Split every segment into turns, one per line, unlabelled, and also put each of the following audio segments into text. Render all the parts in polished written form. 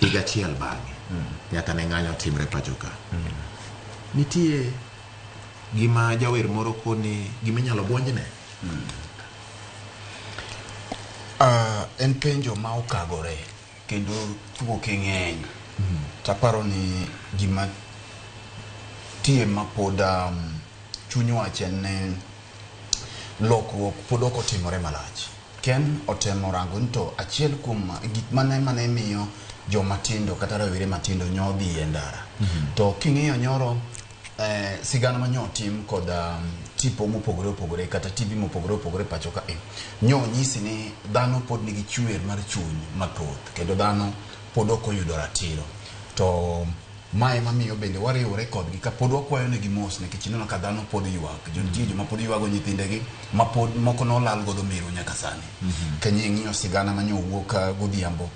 Higa achiel bang'e nyaka ne ng'anyo timre pacho ka. Nitie gima jawer moro koni gima inyalo buonjne.
En penjo ma okagore kendo thuoke ng'eny. Taparo ni gima tie ma pod chuny wach en ni lokruok pod ok otimore malach. Ken otemo rango ni to achiel kuom gik mane miyo joma tindo kata rawere matindo nyo dhi e ndara. To king'iyo nyoro sigana ma nyo otim kod tipo mopogore opogore kata TV mopogore opogore pacho ka nyo nyisi ni dhano pod nigi chwer mar chuny mathoth kendo dhano pod ok oyudo ratiro. To mae mamiyo bende wariwore kodgi ka pod wakwayo negi mos nikech ineno ka dhano pod ywak. Nitie joma pod ywago nyithindegi ma pod moko nolal godo meru nyaka sani. Ka ing'iyo sigana ma nyo owuok godhiambo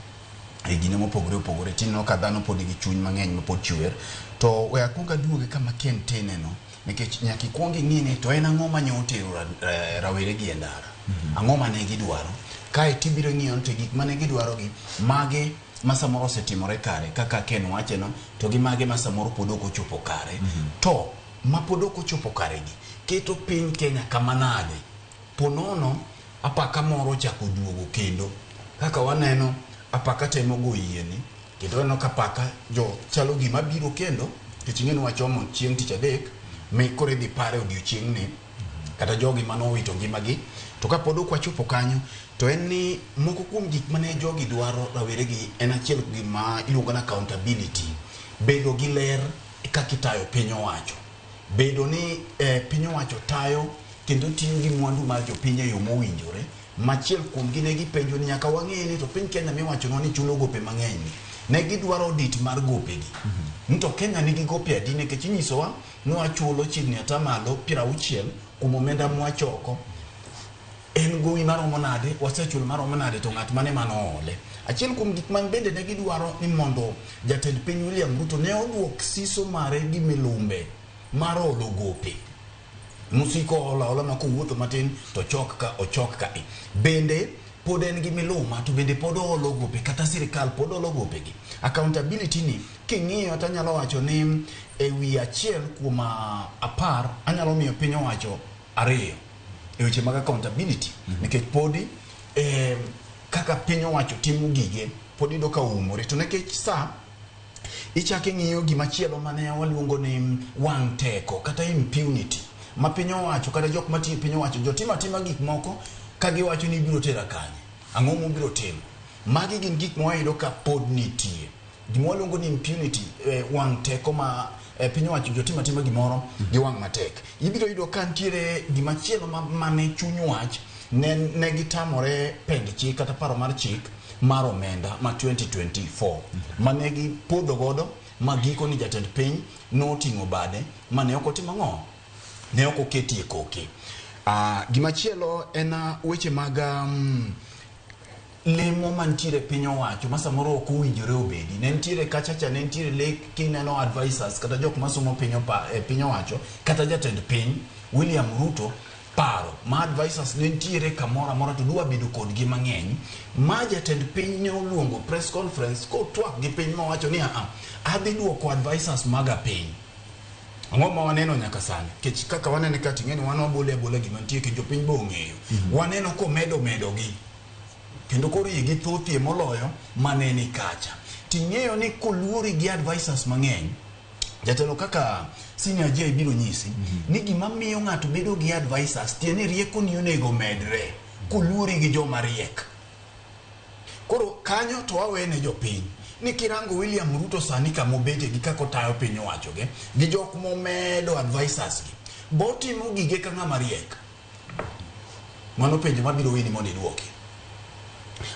e gine mopogore opogore tineno ka dhano pod nigi chuny mang'eny ma pod chwer. To we akwong aduoge kama Ken tineno nikech nyaka ikwong ing'i ni to en ang'o ma nyo otero rawere gi e ndara. Ang'o mane gidwaro? Kae tibiro ng'iyo ni to gik mane gidwaro gi mage ma samoro osetimore kare kaka Ken wache no to gi mage ma samoro pod ok ochopo kare. To ma pod ok ochopo kare gi keto piny Kenya kama nade? Po nono apaka moro ochako duogo kendo kaka waneno apaka temo go yieni kendo waneno ka apaka jo chalo gima biro kendo nikech ing'e ni wachomo chieng' tich adek mi koro idhi pare odiochieng'ni kata jogi manowito ngimagi. To kapod ok wachopo kanyo to en ni moko kuom gik mane jogi dwaro rawere gi en achiel gima iluongo ni accountability, bedo gi ler kaka itayo piny owacho, bedo ni piny owacho tayo kendo tiyo gi mwandu mar jopiny e yo mowinjore. Machiel kuomgi ne gipenjo ni nyaka wang'e ni to piny Kenya miwachonwa ni chulo gope mang'eny ni ne gidwaro audit mar gopegi. Ni to Kenya nigi gope adi nikech inyisowa ni wachulo chiegni atamalo 60 kuom omenda mwachoko. En gowi maromo nade, wasechulo maromo nade to ng'at mane manoole. Achiel kuom gik man bende ne gidwaro ni mondo jatend piny William Ruto ne oduok siso mare gi milumbe mar olo gope. Musiko ola ola ma kowuotho matin to chok ka ochok ka. Bende pod en gi miluma to bende pod oolo gope kata sirikal pod olo gope gi. Accountability ni king'iyo to anyalo wacho ni e wi 1 kuom 10 anyalo miyo piny owacho 2 e weche mag accountability. Nikech podi kaka piny owacho timo gige pod iyudo ka oumore. To nikech sa ichako ing'iyo gimachielo mane waluongo ni wang' teko kata impunity ma piny owacho kata jok matiyo piny owacho jotimo atima gik moko ka giwacho ni ibiro tera kanye, ang'o mobiro timo. Magi gin gik ma wayudo ka pod nitie. Gima waluongo ni impunity, wang' teko ma piny owacho jotimo atima gimoro gi wang' matek. Ibiro yudo ka nitiere gimachielo mane chuny wach ne gitamore pend chik kata paro mar chik mar omenda ma 2024 mane gipodho godo ma giko ni jatend piny noting'o bade mane ok otimo ang'o, ne ok oketie koke. Gimachielo en weche mag lemo mantiere piny owacho ma samoro ok owinjore obedi. Ne nitiere kacha cha ne nitiere lek kineno advisors kata jok masomo piny owacho kata jatend piny William Ruto paro ma advisors ne nitiere kamoro amora to dwa bedo kodgi mang'eny ma jatend piny ne oluongo press conference kotwak gi piny mowacho ni aa adhi duoko advisors maga piny. Ang'o ma waneno nyaka sani? Kech kaka wanene ka ting'e ni wan wabole abola gima nitie kendo jopiny be ong'eyo. Waneno komedo medogi kendo koro igi thothie moloyo mane ni kacha. Ting'eyo ni koluori gi advisors mang'eny, jatelo kaka senior J biro nyisi ni gima miyo ng'ato bedo gi advisors tie ni rieko ni onego medre koluori gi joma riek. Koro kanyo to wawene jopiny ni kirango William Ruto sani kama obete gi kaka otayo piny owacho gi jok momedo advisors gi botimo gige ka ng'ama riek. Mano penjo mabiro weni mondo iduoki.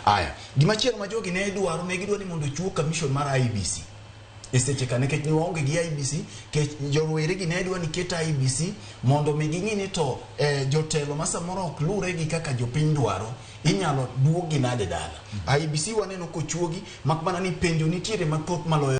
Aya, gimachielo ma jogi ne dwaro, ne gidwaro ni mondo ochiw commission mar IEBC. E seche ka nikech ne waonge gi IEBC, kech jowere gi ne dwa ni ket IEBC mondo mi ging'i ni to jotelo ma samoro ok lure gi kaka jopiny dwaro, inyalo duog gi nade dala. IEBC waneno kochuogi, mak mana ni penjo nitiere mathoth maloyo.